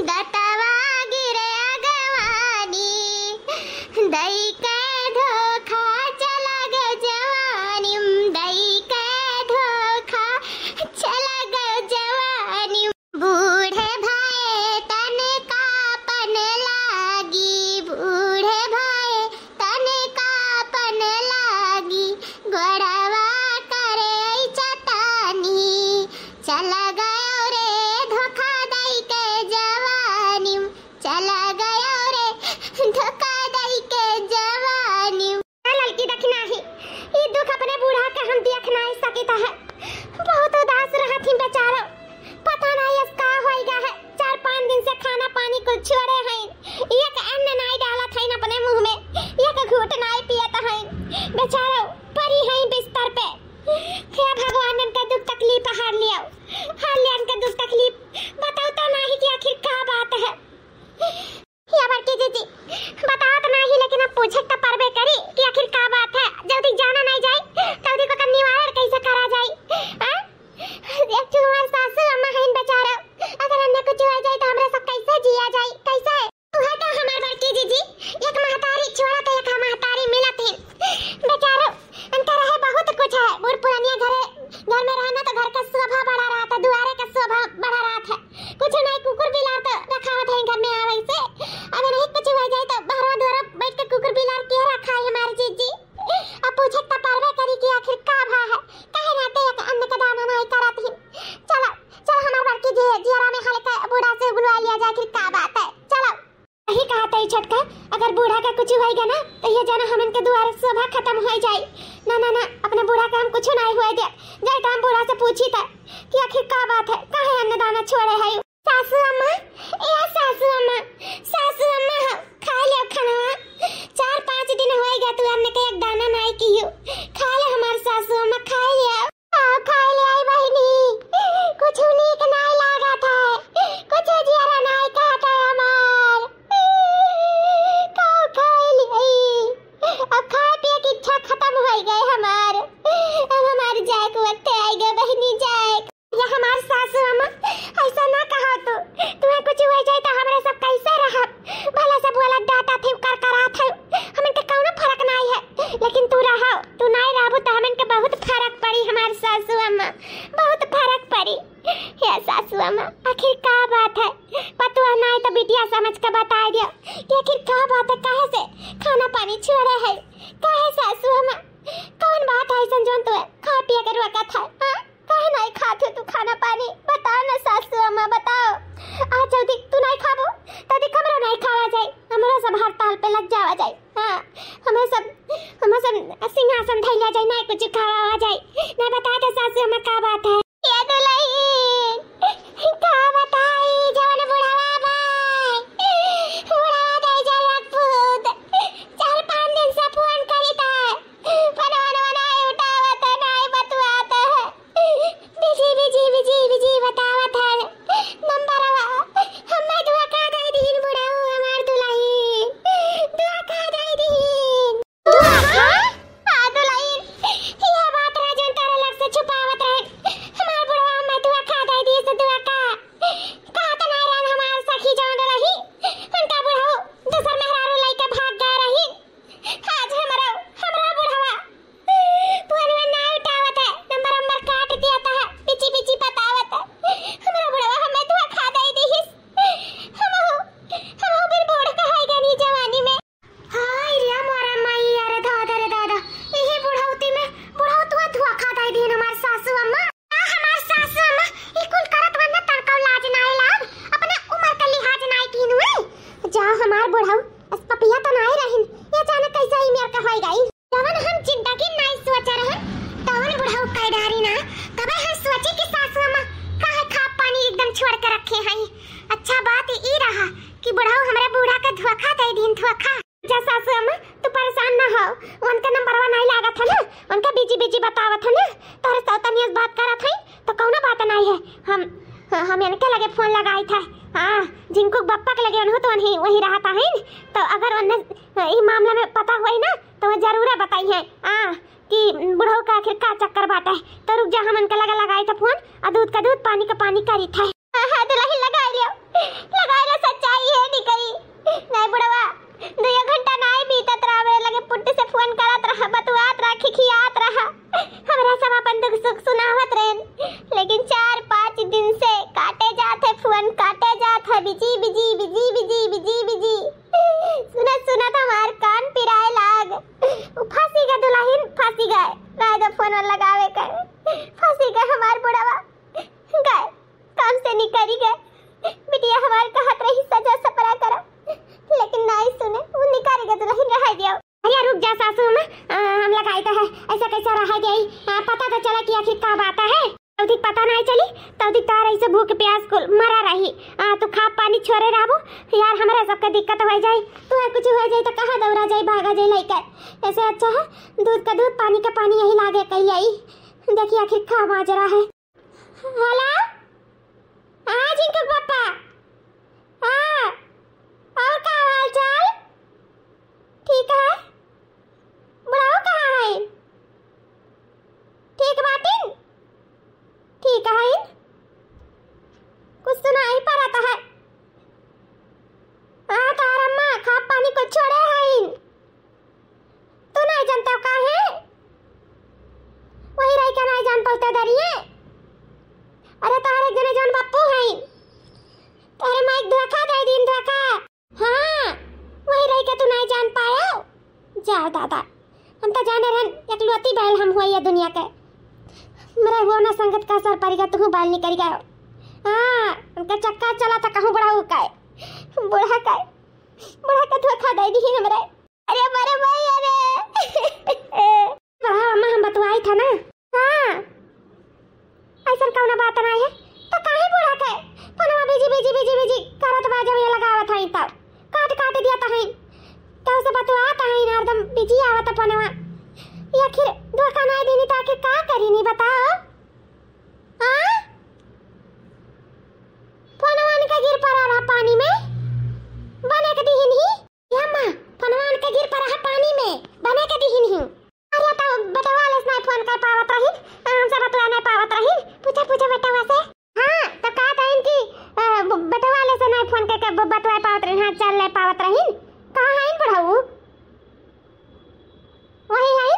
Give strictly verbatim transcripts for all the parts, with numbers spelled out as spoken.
दतवा गिरे अगवानी, दई के धोखा चला गए जवानी, दई के धोखा चला गए जवानी। बूढ़े भए तन कापन लागी, बूढ़े भए तन कापन लागी, गोड़वा करे चटानी। चला गयो रे धोखा दई के जवानी, चला गयो रे धोखा दई के जवानी। ए ललकी दखिनाही, ई दुख अपने बूढ़ा के हम देख नाहीं सकित है। बहुत उदास रहत ही बेचारो, पता नाहीं अब का होइगा है। चार पाँच दिन से खाना पानी कुल छोड़े हैं, एक अन्न नाहीं डालत हैं अपने मुँह में, एक घूंट नाहीं पियत हैं। बेचारो परी हैं बिस्तर पे। हे भगवान, इनका दुख तकलीफ हार लियो, हार लियो इनका दुख तकलीफ। बताओ तो नाहीं कि आखिर का बात है। या बड़की जीजी, बतावत नाहीं, लेकिन अब पूछे त परबे करी कि आखिर का बात है। जल्दी जाना नाहीं जाई, तल्दी को निवारण कैसे करा जाई? हाँ? एक ठो हमार सासू अम्मा हईन बेचारा, अगर अन्य कुछ हो जाई तो हमरा सब कैसे जिया जाई, कैसे? उहे तो हमार बड़की जीजी, एक महतारी छोड़ा तो एक महतारी मिलत ही। बेचारो, उनका रहे बहुत कुछ है, बूढ़ पुरानिया घरे, घर में रहना तो घर का शोभा बढ़ा रहत है, दुआरे का शोभा बढ़ा रहत है। कुछ नाहीं, कुकुर बिलार तो रखावत है घर में आवे से। अगर नहीं कुछ हो जाए तो बहरवा दुआरा बैठ के कुकुर बिलार के रखा है हमार जीजी। अब पूछे त परबे करी कि आखिर का भा है, काहे नाते एक अन्न का दाना नाहीं करत ही। चलो, चलो हमार बड़की जी, जियरा में हल्का बूढ़ा से बुलवा लिया जाए, आखिर का बात है। चलो। यही कहा तई छोटका, अगर बूढ़ा का कुछ होइगा ना, तो ये जाना हमन के दुआरे शोभा खत्म हो जाई। ना, ना, ना, अपने बूढ़ा का हम कुछ नाहीं हुए दे। जाए तो हम बूढ़ा से पूछी था कि आखिर का बात है, काहे अन्नदाना छोड़े है? सासू अम्मा, ए सासू अम्मा, सासू अम्मा हो, खा ले खाना। चार पाँच दिन होइगा तू अन्न के एक दाना नाहीं कियो। खा ले हमार सासू अम्मा, खा ले। का खाए ले आई बहिनी? कुछ नीक नाय लागत है, कुछ जियरा नाय कहत है हमार। का खाए ले आई? अब खाए पिए की इच्छा खत्म हो गए हमार। अब हमार जाए के वक्त आएगा बहिनी, जाए। या हमार सासू अम्मा, ऐसा ना कहा तू। तुम्हें कुछ हो जाए तो हमरे सब कैसे रहब? भला से बोला डाटा थे, कर करा थे, हमन के कौनो फर्क नाय है, लेकिन तू रहो, तू नाय रहबू तो हमन के बहुत फर्क पड़ी हमार सासू अम्मा, बहुत फर्क पड़ी। हे सासू अम्मा, आखिर का बात है? पतुआ नाय तो बिटिया समझ के बताए दियो कि आखिर का बात है, काहे से खाना पानी छोड़े है, काहे सासू अम्मा, कौन बात है ऐसन जोन तू खा पिए के रोकत है, हाँ? काहे नाय खात हो तू खाना पानी? बताओ ना सासू अम्मा, बताओ। आज जल्दी तू नाय खाबो, तो देख हमरो नाय खावा जाए, हमरो सब हड़ताल पे लग जावा जाए। हाँ, हमें सब, हमें सब सिंहासन धैला जाए, नाय कुछ खावा जाए। नाय बता दे सासू अम्मा का बात है? ये दुल्हन, का बताई, जवन बुढ़वा बा, बुढ़वा दे जा राजपूत, चार पाँच दिन से फोन करी था, फोनवा नाय उठावत है, नाय बतुआत है। बिजी, बिजी, बिजी, बिजी बतावत है। नंबरवा हमें धोखा दे दीन बुढ़ऊ हमार दुल्हन। धोखा दे दीन। धोखा? आ दुल्हन, यह बात रहे जौन तोरे लोग से छुपावत रहे। हमार बुढ़वा हमें धोखा दे दीस, धोखा। कहत नाय रहन हमार सखी जौन रही, उनका बुढ़ऊ दूसर मेहरारू लइके भाग गए रही। आज हमरा, हमरा बुढ़वा फोनवा ना उठावत है, नंबर नंबर काट दिया था, बिजी बिजी बतावत है। हमरा बुढ़वा हमें धोखा दे दीस। हमहू, हमहू बिन बूढ़ कहाई गनी जवानी में। हाय रे मोरा माई, अरे दादा रे दादा, यही बुढ़ौती में बुढ़ऊ तू धोखा दे दीन हमार सासू अम्मा। आ हमार सासू अम्मा, ई कुल करत वरना तनकौ लाज नाय लाग, अपने उम्र का लिहाज नाय कीन हुई। जा हमार बुढ़ऊ, अस पपिया तो नाय रहिन, ये जाने कैसे ई मेर का होई गई। जवन हम जिंदगी नाय सोचा रहे, तवन बुढ़ऊ कह डारी ना। तबे हम सोचे कि सासू अम्मा काहे खा पानी एकदम छोड़ के रखे हैं। अच्छा बात ई रहा कि बुढ़ऊ हमरे बूढ़ा के धोखा दे दीन, धोखा। जा सासू अम्मा, तू परेशान ना हो, उनका नंबरवा नाय लागत है ना, उनका बिजी बिजी बतावत है ना, तोहरे सौतनिया से बात करत है, तो कौनो बात नाय है। हम, हम इनके लगे फोन लगाई था, हाँ, जिंकू के बप्पा के लगे उन्हों तो वहीं, वहीं रहता है, तो अगर उन्हें ई मामला में पता हुई ना, तो वो जरूर बताई है, हाँ, कि बुढ़ऊ का आखिर का चक्कर बाटे। तो रुक जा, हम उनके लगे लगाई था फोन, और दूध का दूध, पानी का पानी करी था। हाँ, हाँ, दुल्हन लगाई लियो, लगाई लियो busy, busy, busy, busy, busy, busy. सुनत, सुनत हमार कान पिराए लाग। उ फंसी गए दुलहिन, फंसी गए। रह दो फोन लगावे के। फंसी गए हमार बुढ़वा। गए, काम से निकरी गए। बिटिया हमार कहत रही सजा सपरा करा, लेकिन नाई सुने। उ निकरी गए दुलहिन, रह दियो। अरे रुक जा सासू अम्मा, आ, हम लगाई तो है, ऐसा कैसा रह गई? आ, पता तो चला कि आखिर का बात है। तौदिक पता नहीं चली, तौदिक तार ऐसे भूख प्यास कुल मरा रही। आ, तू खा पानी छोड़े रहबो, यार हमरा सबके दिक्कत हो जाई। तू कुछ हो जाई तो कहाँ दौड़ा जाई, भागा जाई लइका। ऐसे अच्छा है दूध का दूध, पानी का पानी यही लागे कही आई। देखी आखिर का माजरा है। हेलो, हाँ जिंकू पापा, हाँ, और का हाल चाल? ठीक है। बुढ़ऊ कहाँ है? ठीक बाटिन? ठीक है। कुछ सुनाई पड़त है। हाँ, तार अम्मा खा पानी को छोड़े हैं। तू नहीं जानता का है? वही रह के नहीं जान पाते दरिए। अरे तारे एक जने जान बापू हैं। तारे माइक धोखा दे दिन धोखा। हाँ, वही रह के तू नहीं जान पायो। जाओ दादा, हम तो जाने रहन एकलौती बैल हम हुआ ये दुनिया के। मेरा हुआ ना संगत का सर परिगा, तू बैल निकल गयो। हाँ, उनका चक्कर चला था कहूँ बुढ़ऊ का है। बुढ़ा का है। बुढ़ा का धोखा दे दी हमरे। अरे, अरे भाई, अरे। हाँ, अम्मा, हम बतवाई था ना। हाँ, ऐसन कौनो बात नहीं है। तो काहे बुढ़ा के फोनवा बिजी, बिजी, बिजी, बिजी करत बा, जब ये लगावत हई तब काट, काट दिया तो हई। तो उसे बतवात हई ना, हरदम बिजी आवत फोनवा। ये आखिर धोखा नहीं देनी तो आखिर का करी नी बताओ? हाँ? फोनवा उनका गिर पड़ा रहा पानी में, बने के दिहिन ही। ए अम्मा, फोनवा उनके गिर पड़ा है पानी में, बने के दिहिन ही। अरे, तो बेटवा वाले से नहीं फोन कर पावत रही, हमसे बतवा नहीं पावत रही। पूछा, पूछा बेटवा से। हाँ, तो कहा था इनकी, अ, ब-, बेटवा वाले से नहीं फोन करके ब-, बतवा पावत रही, हाँ, चल ले पावत रही। कहाँ है इन बुढ़ऊ? वही है,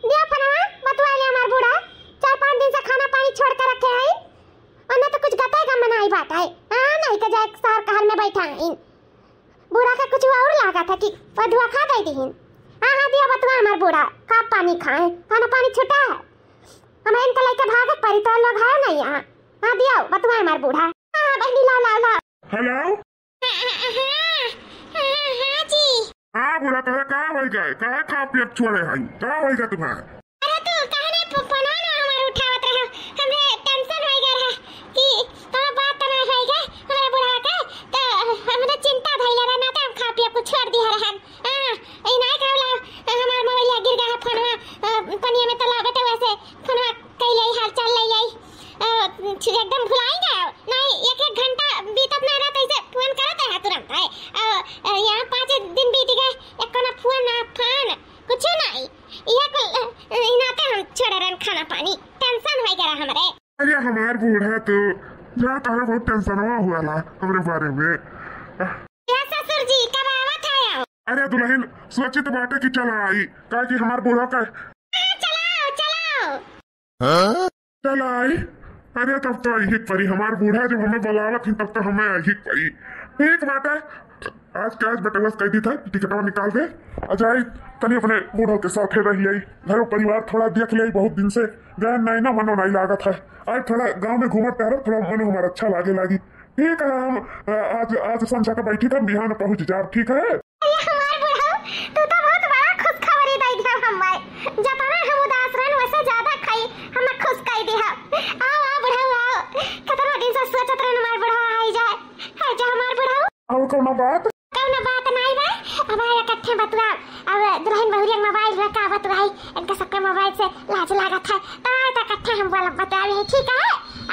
दिया फोनवा, बतवा ले हमार बूढ़ा। चार पाँच दिन से खाना पानी छोड़ के रखे हैं, और ना तो कुछ गते का मनाई बात है। हाँ, नहीं के जाए शहर कहर में बैठा है। बूढ़ा का कुछ और लागा था कि वह धोखा दे दीहिन। हाँ, हाँ, दिया बतवा हमार बूढ़ा, का पानी खाए, खाना पानी छुटा है। हम इनका लेके भागत परी, तो लोग है नहीं यहाँ। हाँ, दिया बतवा हमार बूढ़ा। हाँ, हाँ, बहनी, लाओ, लाओ, लाओ। हेलो? हाँ, हाँ, हाँ, हाँ, हाँ, हाँ, जी। हाँ, बूढ़ा, तोरा का हो गए? काहे खा पियत छोड़े हई? का हो गए तुम्हारे? अरे तू काहे नहीं फो-, फोनवा ना हमार उठावत रहो? हमरे टेंशन हो गया रहा कि कोनो बात तो नहीं होई गए हमरे बुढ़वा के, तो हमरे चिंता धइले रहा, ना तो हम खा पिए कुछ छोड़ दिया रहन। हाँ, ई नहीं कहला, हमार मोबाइल गिर गया है फोनवा, अ, पनिया में तो लावे तो वैसे फोनवा कई ले हाल चाल ले आई। अ, एकदम भुलाई गए। नहीं, एक एक घंटा बीतत नहीं रहता, इसे फोन करत है तुरंत है। अ, अ, यहाँ पाँच दिन बीत गए, एक ना फोन ना फान। कुछ नहीं, यह कुल, अ, इनाते हम छोड़े रहन खाना पानी, टेंशन हो गया हमरे। अरे हमार बूढ़ा तो जा, तारा बहुत टेंशनवा हुआ ला हमरे बारे में। या ससुर जी, कब आवत है? अरे दुलहिन, सोचित बाटे कि चल आई, काहे कि हमार बूढ़ा का हाँ, चलाओ, चलाओ। हाँ? चल आई। अरे तब तो अहिक परी, हमार बूढ़ा जब हमें बुलावत ही तब तो हमें अहिक परी। ठीक बात है, आज के आज बेटवा से कह दी था, टिकटवा निकाल दे। आ जाई, तनी अपने बूढ़ों के साथे रह आई, घरों परिवार थोड़ा देख ले, बहुत दिन से गए नहीं ना, मनो नहीं लागत है। आज थोड़ा गाँव में घूमत टहरब, थोड़ा मनो हमारा अच्छा लागे लागी। ठीक है, हम, अ, आज, आज संझा का बैठी था, बिहान पहुँच जाब, ठीक है? अरे हमार बुढ़ऊ, तू तो बहुत बड़ा खुशखबरी दे दिया हमें। जतना हम उदास रहन, वैसे ज्यादा खाई हमें खुश कर दिया। आओ, आओ बुढ़ऊ, आओ। कितना दिन से सोचत रहन हमार बुढ़ऊ आई जाए। आई जा हमार बुढ़ऊ। और कौनो बात? कौनो बात नहीं बा। अब आए इकट्ठे बतुआ। अब दुल्हन बहुरिया मोबाइल में का बतुआई? इनका सबके मोबाइल से लाज लागत है। तो आओ तो इकट्ठे हम बोल बतुआवे हैं, ठीक है?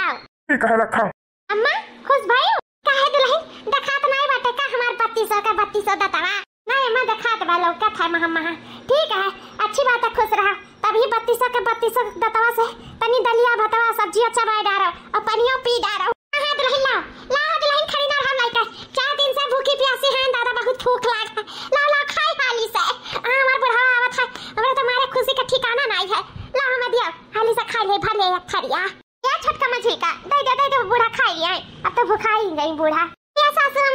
आओ। ठीक है, रखा। अम्मा, खुश भइउ? काहे दुलहिन, देखात नाई बाटे का हमार बत्तीसो के बत्तीसो दतवा? नाई अम्मा, देखात बा, लौकत है महा महा। ठीक है, अच्छी बात है, खुश रहा। तभी बत्तीसो के बत्तीसो दतवा से तनी दलिया भतवा सब्जिया चबाए डारो और पनियो पी डारो। हाँ, हाँ, दुलहिन लाओ, लाओ दुलहिन, खड़ी ना रहा लइका। चार दिन से भूखी प्यासी हैं दादा, बहुत भूख लाग है। लाओ, लाओ, खाई हाली से। हाँ, हमार बुढ़वा आवत है, हमरा तो मारे खुशी का ठिकाना नाई है। लाओ, हमें दिया, हाली से खाई ले, भर ले एक थरिया। ए छोटका मझिलका, दे दे, दे दे, बूढ़ा खाई लिया, अब तो भुखाई गई बूढ़ा। ए सासू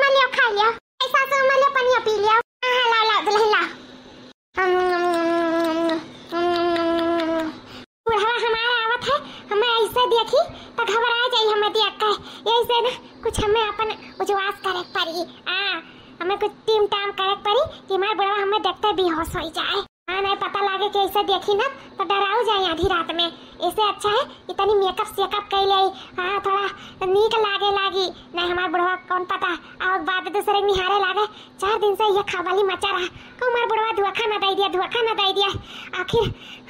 आ, हमें कुछ टीम टाम करे के पड़ी कि हमार बुढ़वा हमें देखते बेहोश होइ जाए। हाँ, नहीं पता लागे कि ऐसे देखी ना तो डराऊ जाए आधी रात में। इससे अच्छा है कि तनी मेकअप सेकअप कइ ले। हाँ, थोड़ा नीक लागे लागी। नहीं हमार बुढ़वा कौन पता और बाद दूसरे निहारे लागे। चार दिन से ये खबाली मचा रहा। कहूँ हमार बुढ़वा धोखा ना दे दिया, धोखा ना दे दिया। आखिर,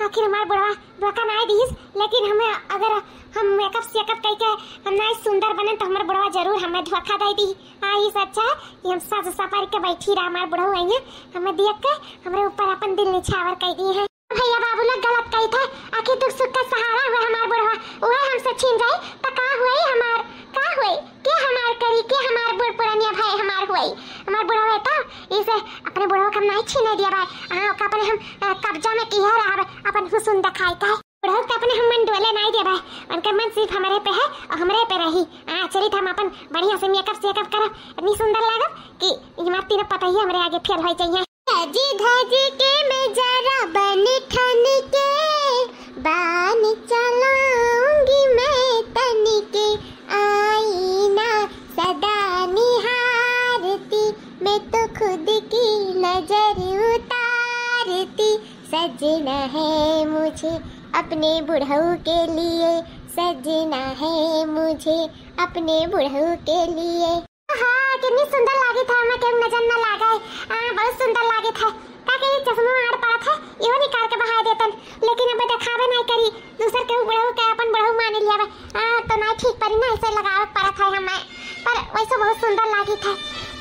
आखिर हमार बुढ़वा धोखा ना दिस, लेकिन हमें अगर हम मेकअप सेकअप कइ के हम ना सुंदर बने तो हमार बुढ़वा जरूर हमें धोखा दे दी। हाँ, ये सच्चा है कि हम सज सपर के बैठी रहा, हमार बुढ़ऊ आइए, हमें देख के हमरे ऊपर अपन दिल निछावर कइ दिए हैं। भैया बाबू लोग गलत कही थे, आखिर दुख सुख का सहारा हुआ हमार बुढ़वा, वह हमसे छीन जाई तो का हुई हमार, का हुई, के हमार करी, के हमार बूढ़ पुरानिया भाई हमार हुई, हमार बुढ़वा है तो इसे अपने बुढ़वा का हम नहीं छीने दिया भाई। हाँ, ओका अपने हम, अ, कब्जा में किया रहा अपन हुस्न दिखाई का। बुढ़ऊ के अपने हम मन डोले नहीं देबे, उनके मन सिर्फ हमरे पे है और हमरे पे रही। हाँ, चली त हम अपन बढ़िया से मेकअप सेकअप करब, इतनी सुंदर लागब कि हमार तीनों पतोहिया हमरे आगे फेल होइ जाइए। सजी धजी के मैं जरा बन ठन के, बान चलाऊंगी मैं तन के, आईना सदा निहारती, मैं तो खुद की नजर उतारती, सजना है मुझे अपने बुढ़ऊ के लिए, सजना है मुझे अपने बुढ़ऊ के लिए। हाँ, कितनी सुंदर लागी था, हमें केहू नजर न लागे। हाँ, बहुत सुंदर लागी था। का के ये चश्मा आड़ पड़त है, इहो निकाल के बहाय देतन, लेकिन अब देखावे नहीं करी, दूसर केहू बुढ़ऊ के अपन बुढ़ऊ मान लिया बे। हाँ, तो नहीं ठीक परी ना, ऐसे लगावे पड़त है हमें, पर वैसे बहुत सुंदर लागी था।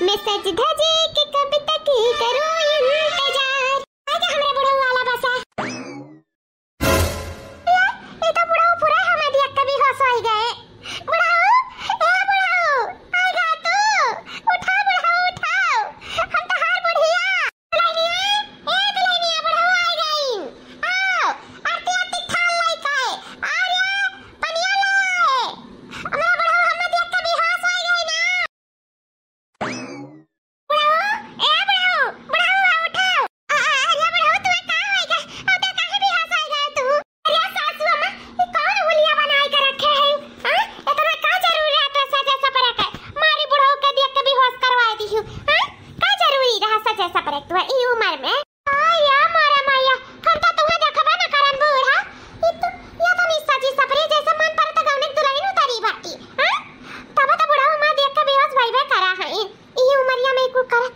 मैं सज धजी के कब तक करूँ इंतजार। आ जा हमरे बुढ़ऊ वाला बसा। ए, ए तो बुढ़ऊ पूरा हमें देख के बेहोश होइ गए। बुढ़ऊ, ए बुढ़ऊ, आइगा तू? उठाओ बुढ़ऊ, उठाओ। हम तोहार बुढ़िया। दुल्हनिया, ए दुल्हनिया, बुढ़ऊ आइ गइन। आओ, आरती आरती थाल लइके। आ रे, पनिया ले आए। हमरा बुढ़ऊ हमें देख के बेहोश होइ गए ना। बुढ़ऊ, ए बुढ़ऊ, बुढ़ऊ, आ उठाओ। आ, आ, अरे बुढ़ऊ, तुम्हें का होइगा? अब तो काहे बेहोश होइ गए तू? अरे सासू अम्मा, ये कौन हुलिया बनाए के रखे हैं? हाँ? इतना का जरूरी है तो सजा सपरा के? मारी बुढ़ऊ के देख के बेहोश करवाए दी हूँ। हाँ? का जरूरी रहा सजा सपरा के तुम्हें ई उम्र में? आया मारा माया, हम तो तुम्हें देखबा न करन बूढ़ा। ये तो, ये तो नहीं सजी सपरी जैसे मन पर तो गौने दुल्हन उतरी बाटी। हाँ? तब तो बुढ़ऊ माँ देख के बेहोश भइबे करा है। ई उमरिया में कुल करत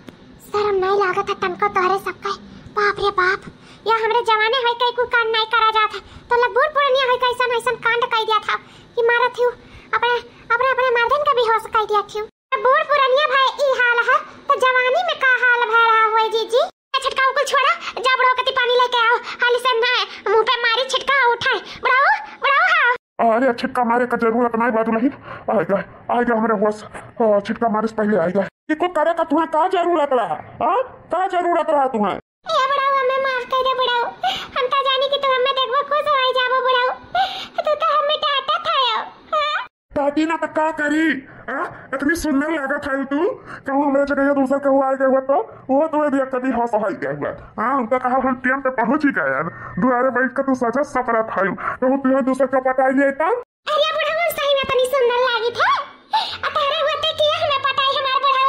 शर्म नहीं लागत है तनको तोहरे सबके। बाप रे बाप, या हमरे जवाने होई कई कुल कांड नहीं करा जात है, तो लग बूढ़ पुरनिया होई कैसन ऐसन कांड कई दिया था कि मारत हियो अपने, अपने, अपने मर्दन के बेहोश कई दिया थियो। बूढ़ पुरनिया भाई ई हाल है, तो जवानी में का हाल भय रहा हुए जीजी? ए, छिटका कुल छोड़ा, जा बुढ़ऊ कती पानी लेके आओ, हाली से ना मुंह पे मारी छिटका उठाए। बुढ़ऊ, बुढ़ऊ हाँ। अरे छिटका मारे का जरूरत नहीं बा दुल्हन, आएगा, आएगा हमरे होश। हाँ, छिटका मारे से पहले आएगा। इको करे का तुम्हें का जरूरत रहा? हाँ, का जरूरत रहा तुम्हें? ए बुढ़ऊ, हमें माफ कर दे बुढ़ऊ, हम तो जानी कि तू हमें देखबो खुश हो जाबो बुढ़ऊ, तू तो हमें डांटा था। हाँ? डांटी ना तो का करी? हाँ? इतनी सुंदर लागत है तू, कहूँ हमरे जगह दूसर कहूँ आ गए हुआ तो वो तुम्हें देख कभी हंस हंस गया हुआ। हाँ, उनका कहा हम टेम पे पहुंच ही गए, दुआरे बैठ के तू सजा सपरत है, कहूँ तुम्हें दूसर का पटाई लेता। अरे बुढ़ऊ, हम सही में इतनी सुंदर लागी थे, अतारे हुआ ते किया हमें पटाई हमार बुढ़ऊ।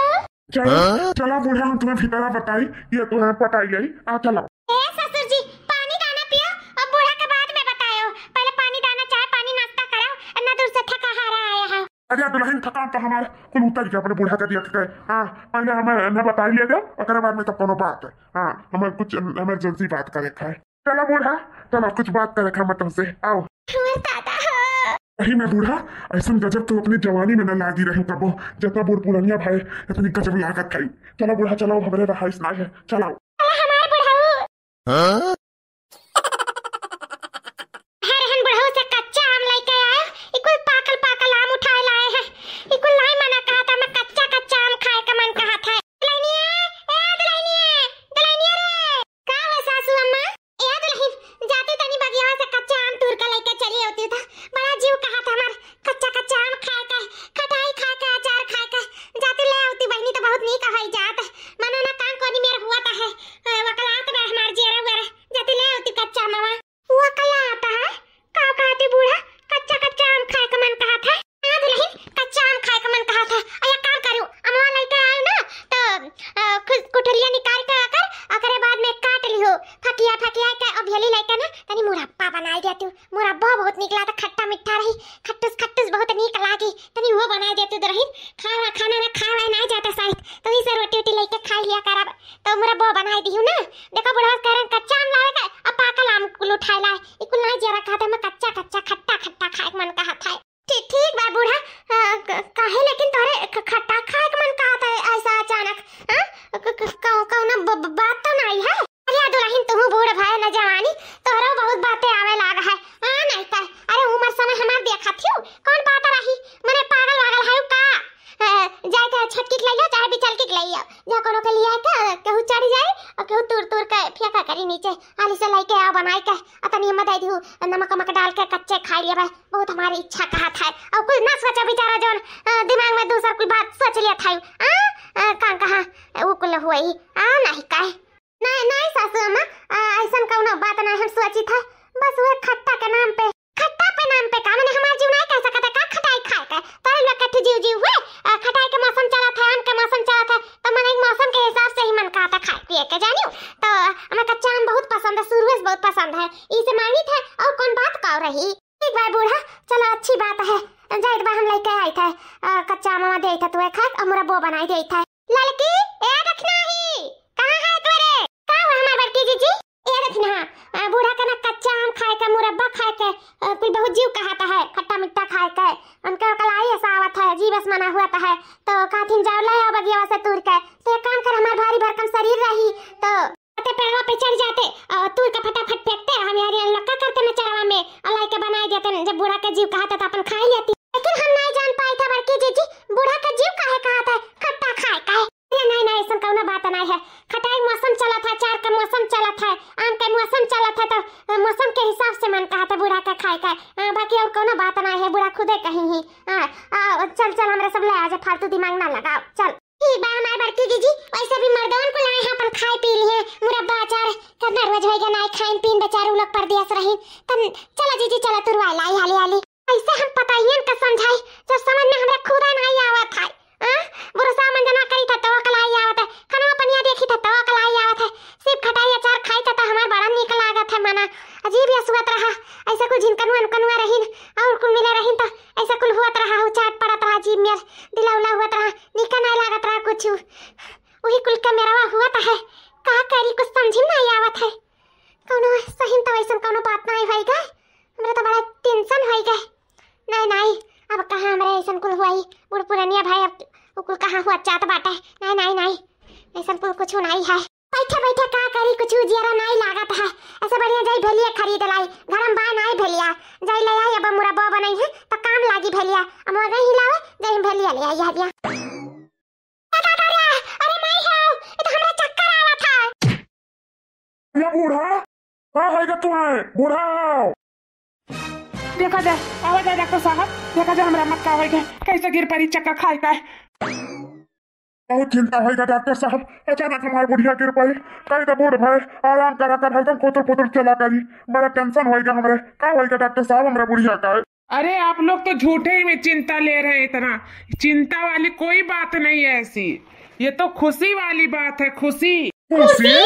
चलो, हाँ? चलो बूढ़ा, हम तुम्हें भीतरा बताई, ये तुम्हें पटाई गई। आ चलो। ए ससुर जी, पानी दाना पियो और बूढ़ा के बाद में बतायो। पहले पानी दाना, चाय पानी, नाश्ता कराओ, इतना दूर से थका हारा आया है। अरे दुल्हन, थकान तो हमारे कुल उतर गया अपने बूढ़ा का देख के। हाँ, पहले हमें न बताई ले दो, ओकरे बाद में तो कोनो बात है। हाँ, हमें कुछ इमरजेंसी बात करे का है। चलो बूढ़ा, चलो कुछ बात करे का है मैं तुमसे, आओ। हमार दादा हो। सही में बूढ़ा, ऐसन गजब तो अपनी जवानी में न लागी रही कबो, जितना बूढ़ पुरनिया भाई इतनी गजब लागत है। चलो बूढ़ा, चलो, हमरे रहाइश ना है, चलो। चलो हमार बुढ़ऊ। हाँ? हर हन बुढ़ऊ से कच्चा आम लेके आए, ई कुल पाकल पाकल आम उठाए लाए हैं। ई कुल नाई मना कहा था, मैं कच्चा कच्चा आम खाए का मन कहा था। दुल्हनिया, ए दुल्हनिया, दुल्हनिया रे। का हो सासू अम्मा? ए दुल्हन, जाती तनी बगिया से कच्चा आम तूर के लेके चली होती था। बड़ा जीव कहा था हमार कच्चा कच्चा आम खाए का, खटाई खाए का, अचार खाए का। जाती ले होती बहनी तो बहुत नीक होई जात। मनो ना कान कोनी मेर हुआ था है। ए, वकलात बे हमार जेरा वेरा। जा रोटी उटी लइके खाइ लिया करब, तो मुरब्बो बनाइ दिहु ना। देखो बुढ़वा कह रहे कच्चा आम लावे का, अब पाकल आम कुल उठाए लाए। ई कुल नाहीं जियरा कहत है, हमें कच्चा कच्चा खट्टा खट्टा खाए के मन कहत है। ठीक, ठीक बा बूढ़ा, अ, क-, काहे लेकिन तोहरे ख-, खट्टा खाए के मन कहत है ऐसा अचानक? हाँ? क-, क-, कौ-, कौनो ब-, ब-, बात तो नाहीं है? अरे दुलहिन, तुहू बूढ़ भए न जवानी, तोहरो बहुत बाते आवे लाग है। हाँ, नाहीं का? अरे उमर समय हमार देखत हिउ, कौन बात रही? मने पागल वागल है का? अ, जाए के छटकी के लइयो, चाहे बिचलकी के लइयो, जा कोनो के लिए के, केहू चढ़ जाए और केहू तूर तूर के फेंका करी नीचे। हाली से लइके आओ बनाए के, आ तनी हमें दे दिहु, नमक वमक डाल के कच्चे खाइ लेबे। बहुत हमारी इच्छा कहत है। और कुल ना सोचा बेचारा जौन, अ, दिमाग में दूसर कुल बात सोच लिया था। आ, आ, का कहा, उ कुल हुई। आ, नाहीं काहे? नाहीं, नाहीं सासू अम्मा, आ, ऐसन कौनो बात नाहीं हम सोची था। बस वह खट्टा के नाम पे। खट्टा पे नाम पे का? मने हमार जीव नाहीं कह सकत है का खटाई खाए के? तोरे लोग के ठे जीव जीव हुए। आ, खटाई के मौसम चलत है, आम के मौसम चलत है, तो मने एक मौसम के हिसाब से ही मन कहत है खाए पिए के, जानियो। तो हमें कच्चा आम बहुत पसंद है, शुरुए से बहुत पसंद है, इसे मांगी थे। और कौन बात का रही? ठीक बा बूढ़ा, चलो अच्छी बात है। जाइत बा हम लइके आइत है, अ, कच्चा आमवा देइत है तुहे खाए, और मुरब्बो बनाइ देइत है। ललकी, ए दखिनही, कहाँ है तोरे? का हुआ हमार बड़की जीजी? ए दखिनहा, अ, बूढ़ा के ना कच्चा आम खाए के, मुरब्बा खाए के, अ, कुल बहुत जीव कहत है, खट्टा मीठा खाए के। उनके कलाई ऐसा आवत है, जीव ऐसा मना हुआ है, तो कहथिन जाओ ले आओ बगियावा से तूर के। तो एक काम कर, हमार भारी भरकम शरीर रही, तो ते पेड़वा पे चढ़ जाते और तूर के फटाफट फेंकते, हम यार लक्का करते न चरवा में और लाइके बनाइ देते। जब बूढ़ा के जीव कहते तो अपन खाइ लेती, लेकिन हम नाहीं जान पाइत है बड़की जीजी, बूढ़ा के जीव काहे कहत है खट्टा खाए काहे। अरे नाहीं, नाहीं, ऐसन कौनो बात नाहीं है। खटाई मौसम चलत है, अचार के मौसम चलत है, आम के मौसम चलत है, तो मौसम के हिसाब से मन कहत है बूढ़ा के खाए का। अ, बाकी और कौनो बात नाहीं है, बूढ़ा खुदे कहीं ही। अ, अ, चल, चल, हमरे सब ले आ जा, फालतू दिमाग ना लगाओ, चल। ठीक बा हमार बड़की जीजी, वैसे भी मर्दवन को लाए हैं अपन खाए पी लिए, मुरब्बा अचार, कितना रोज होइगा नाहीं खाइन पीन बेचारे उ लोग परदेस रही। तन चला जीजी, चला तुरवा लाई हाली हाली। ऐसे हम पतोहियन का समझाई, जब समझ में हमरा खुदा नाहीं आवत है। आ? बुरसा मंजना करी था तो कलाई आवत है, खनवा पनिया देखी था तो कलाई आवत है। सिर्फ खटाई अचार खाई था तो हमार बड़ा नीक लागत है मना। अजीब या सुअत रहा, ऐसे कुल झिनकनुआ उनकनुआ रहीन और कुल मिले रहीन तो ऐसे कुल हुअत रहा, उचाट पड़त रहा, अजीब मेर दिला उला हुअत रहा, नीका नाहीं लागत रहा कुछ। वही कुल के मेरवा हुअत है, का करी कुछ समझ में नाहीं आवत है। कौनो सही तो ऐसन कौनो बात नाहीं होइगा, हमरा तो बड़ा tension होइगा। नाहीं, नाहीं, अब कहाँ हमरा ऐसन कुल हुई, बूढ़ पुरनिया भाई, अब उ कुल कहाँ हुआ चाहत बाटे। नाहीं, नाहीं, नाहीं, ऐसन कुल कुछ नाहीं है। बैठे बैठे का करी, कुछ जियरा नाहीं लागत है। ऐसे बढ़िया जाई भेलिया खरीद लाई, घर में बा नाहीं भेलिया, जाई ले आई, अब मुरब्बा बनाई है तो काम लागी भेलिया। अब वहाँ गई हिलावे, जाई भेलिया ले आई हलिया। ए दादा रे, अरे माई हो, ये तो हमरा चक्कर आवत है। या बूढ़ा, का होइगा तुहे? बूढ़ा। देखा जाए, आवा जाए डॉक्टर साहब, देखा जाए हमरा मत का होइगा, कैसे गिर पड़ी चक्कर खाए का। बहुत चिंता होइगा डॉक्टर साहब, अचानक हमार बुढ़िया गिर पड़ी, कई तो बूढ़ भए, आराम करा कर हरदम कोतर कोतर चला करी, बड़ा tension होइगा हमरे, का होइगा डॉक्टर साहब हमरा बुढ़िया का? अरे आप लोग तो झूठे ही में चिंता ले रहे हैं इतना। चिंता वाली कोई बात नहीं है ऐसी, ये तो खुशी वाली बात है, खुशी। खुशी?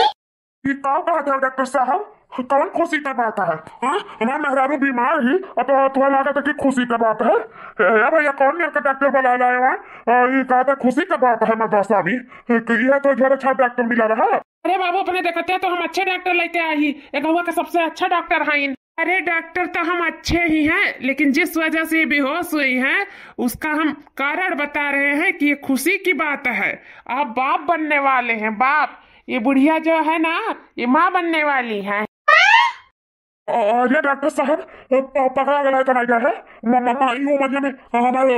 ये का कहत है डॉक्टर साहब? कौन खुशी का बात है? हाँ? हमार मेहरारू बीमार ही, अब तो तुहा लागत है कि खुशी का बात है। ए, ए भैया, कौन मेरे का डॉक्टर बुला लाए वहाँ? आ, ये कहत है खुशी का बात है मदरसा में। ए, तो यह तो झोरा छाप डॉक्टर मिला रहा। अरे बाबू, अपने देखते तो हम अच्छे डॉक्टर लेके आई ही। ये गौवा का सबसे अच्छा डॉक्टर है। अरे डॉक्टर, तो हम अच्छे ही हैं, लेकिन जिस वजह से ये बेहोश हुई हैं, उसका हम कारण बता रहे हैं कि ये खुशी की बात है। आप बाप बनने वाले हैं, बाप। ये बुढ़िया जो है ना, ये माँ बनने वाली है। अरे डॉक्टर साहब, प-, पकड़ा गया है, तो नहीं क्या है? म-, म-, म-, ये उमरिया में हमारे,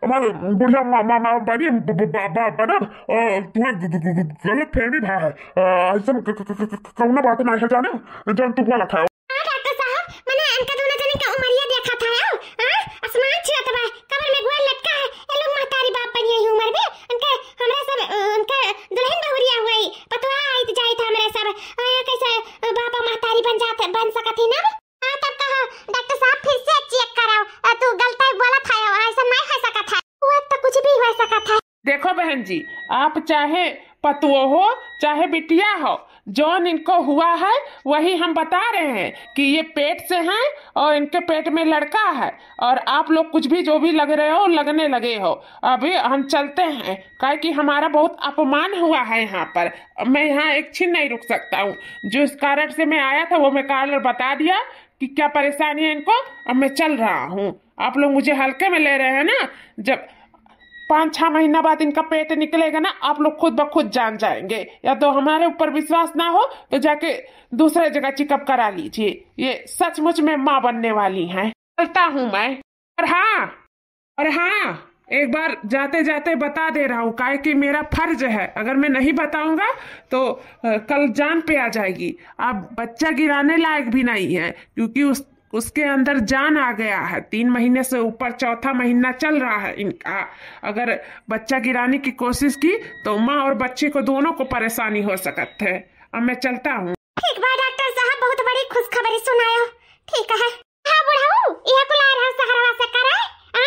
हमारे बुढ़िया मा-, मा-, मा-, बनी ब-, ब-, ब-, ब-, बनब, अ, तुम्हें ग-, ग-, ग-, ग-, गलत फहमी भा है। अ, ऐसा क-, क-, क-, क-, क-, कौनो बात नहीं है जाने, जौन तू गलत है। हाँ डॉक्टर साहब, मने इनका दोनों जने का उमरिया देखा था, आओ, हाँ? आसमान छुअत बा, कमर में गोड़ लटका है, ये लोग महतारी बाप बनी रही उम्र में, उनके, हमरा सब, अ, उनके दुल्हन बहुरिया हुई, पतोहा आइत जाइत हमरे सब, अ, कैसे, अ, बाप महतारी बन जात, बन सकत ही ना? हाँ, तब कहो, डॉक्टर साहब फिर से check कराओ। अ, तू गलत बोलत है, ऐसा नहीं हो सकत है। वो तो कुछ भी हो सकत है। देखो बहन जी, आप चाहे पतोह हो, चाहे बिटिया हो, जौन इनको हुआ है, वही हम बता रहे हैं कि ये पेट से हैं और इनके पेट में लड़का है, और आप लोग कुछ भी जो भी लग रहे हो, लगने लगे हो। अभी हम चलते हैं, काहे कि हमारा बहुत अपमान हुआ है यहाँ पर। अब मैं यहाँ एक छिन नहीं रुक सकता हूँ। जिस कारण से मैं आया था, वो मैं कारण बता दिया कि क्या परेशानी है इनको। अब मैं चल रहा हूँ, आप लोग मुझे हल्के में ले रहे हैं ना। जब पाँच छह महीना बाद इनका पेट निकलेगा ना, आप लोग खुद ब खुद जान जाएंगे। या तो हमारे ऊपर विश्वास ना हो तो जाके दूसरे जगह चेकअप करा लीजिए। ये सचमुच में माँ बनने वाली हैं। चलता हूँ मैं। और हाँ, और हाँ, एक बार जाते जाते बता दे रहा हूँ, काहे कि मेरा फर्ज है। अगर मैं नहीं बताऊंगा तो अ, कल जान पे आ जाएगी। आप बच्चा गिराने लायक भी नहीं है, क्योंकि उस उसके अंदर जान आ गया है। तीन महीने से ऊपर, चौथा महीना चल रहा है इनका। अगर बच्चा गिराने की कोशिश की तो माँ और बच्चे को, दोनों को परेशानी हो सकत है। अब मैं चलता हूँ। ठीक बा डॉक्टर साहब, बहुत बड़ी खुशखबरी सुनायो। ठीक है। हाँ बुढ़ऊ, यह कुल आए रहो सहरवा से करे, आ?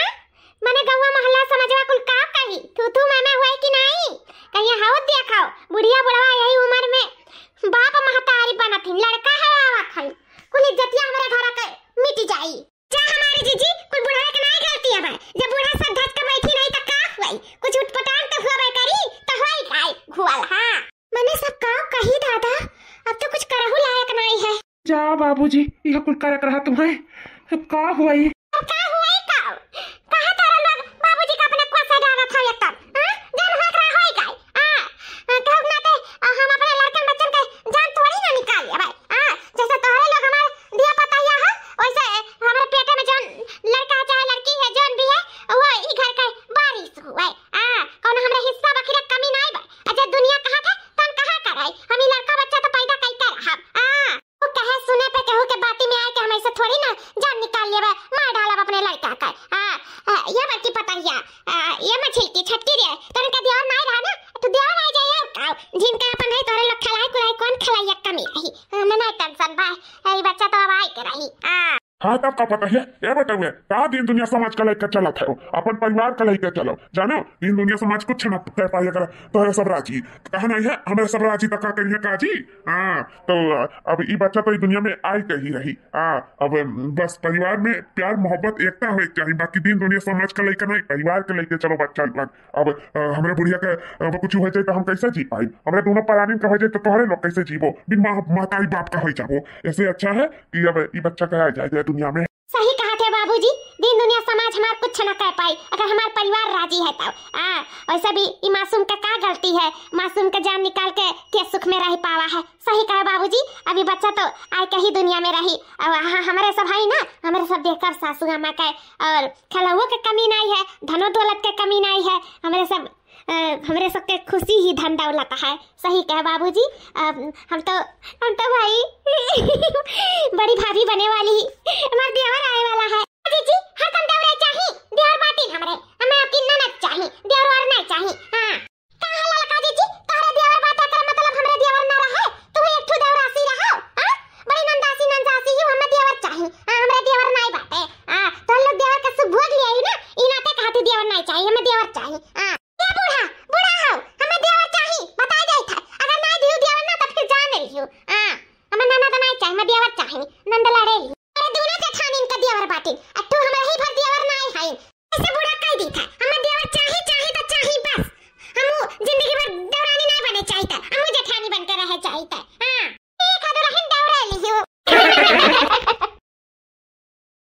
मने गौवा मोहल्ला समझवा कुल का कही, थू थू मैं मैं हुआ कि नहीं? कहिया हाउ देखो, बुढ़िया बुढ़वा यही उम्र में बाप महतारी बनत ही, लड़का है आवत है, कुल इज्जतिया हमारे घर के मिट जाई। जा हमारी जीजी, कुल बुढ़वा के नहीं गलती है भाई, जब बूढ़ा सब धस के बैठी नहीं तो का हुई, कुछ उटपटांग तो हुआ करी, तो होई काई घुआल। हाँ मने सब का कही दादा, अब तो कुछ करहु लायक नहीं है। जा बाबूजी, यह कुल करक रहा तुम्हें, अब का हुई? अब का हुई का? कहा तारा लोग बाबूजी का अपने कुआ से डालत हवे तब, हाँ? जान होत रहा होई काई? हाँ, कहब ना ते, आ, हम अपने लड़कन बच्चन के जान थोड़ी ना निकाल लेबै, हाँ? जैसे तोहरे लोग हमार दिया पतैया है, वैसे हमारे पेटे में जौन लड़का है चाहे लड़की है, जौन भी है, वो ई घर के वारिस हुए, हाँ? कौनो हमरे हिस्सा बखीरा कमी नहीं बा। अच्छा दुनिया कहा था, तन कहा कराई, हम ई लड़का बच्चा तो पैदा कई कर हम, हाँ? वो कहे सुने पे केहू के बाती में आए के हम ऐसे थोड़ी ना जान निकाल लेबे, मार डालब अपने लड़का का। आ, आ, ये बड़की पतहिया, आ, ये मछली की छटकी रे, तोरे का देवर नाई रहा ना, तू देवर आ जाए और का, जिनका अपन है तोरे लोग खिलाई कुलाई कौन खिलाई एक कमी रही। हाँ, मैं नहीं टेंशन भाई, ये बच्चा तो अब आए के रही। हाँ। हाँ, तब का पता है, ए बेटउए, का दिन दुनिया समाज का लइके चलत है, अपन परिवार का लइके चलो, जानो, दिन दुनिया समाज कुछ ना कर पाई अगर तोहरे सब राजी। तो कहा नहीं है, हमारे सब राजी तो का करिए काजी? हाँ, तो अब ई बच्चा तो ई दुनिया में आई के ही रही। हाँ, अब बस परिवार में प्यार, मोहब्बत, एकता होए के चाही, बाकी दिन दुनिया समाज का लइके नहीं, परिवार के लइके चलो बच्चा लोग। अब, अ, हमरे बुढ़िया के, अ, अब कुछ हो जाए तो हम कैसे जी पाई? हमरे दोनों परानी का हो जाए तो तोहरे लोग कैसे जीबो? बिन माँ, महतारी बाप का हो जाबो। ऐसे अच्छा है कि अब ई बच्चा का आ जाए दुनिया में। सही कहा थे बाबूजी, दिन दुनिया समाज हमार कुछ न कह पाई, अगर हमार परिवार राजी है तब। आ, वैसे भी ई मासूम का का गलती है, मासूम का जान निकाल के, के सुख में रह पावा है। सही कहा बाबूजी, अभी बच्चा तो आए के ही दुनिया में रही। अब हाँ, हमरे सब है ना, हमरे सब देखकर सासू अम्मा के, और खेलौओ के कमी नहीं है, धनो दौलत के कमी नहीं है, हमरे सब, अ, हमरे सब के खुशी ही धन दौलत है। सही कहे बाबूजी, अ, हम तो, हम तो भाई बड़ी भाभी बने वाली ही, हमार देवर आए वाला है। जीजी, हरदम देवरे चाही, देवर बाटी हमरे, हमें आपकी ननद चाही, देवर और नहीं चाही। हाँ। का है ललका जीजी, तोहरे देवर बाटे, एकर मतलब हमरे देवर ना रहे? तू एक ठो देवरासी रहो, हाँ? बड़ी नंदासी नंदासी ही, हमें देवर चाही। हाँ, हमरे देवर नाई बाटे। हाँ, तो लोग देवर का सुख भोग लिया ही ना, ई नाते कहा तू देवर नाई चाही, हमें देवर चाही। हाँ। ए बूढ़ा, बूढ़ा हो, हमें देवर चाही, बता जाई था। अगर नाई दियो देवर ना तो फिर जान रही हो। हाँ, हमें ननद नाई चाही, हमें देवर चाही, नंद लड़े रही।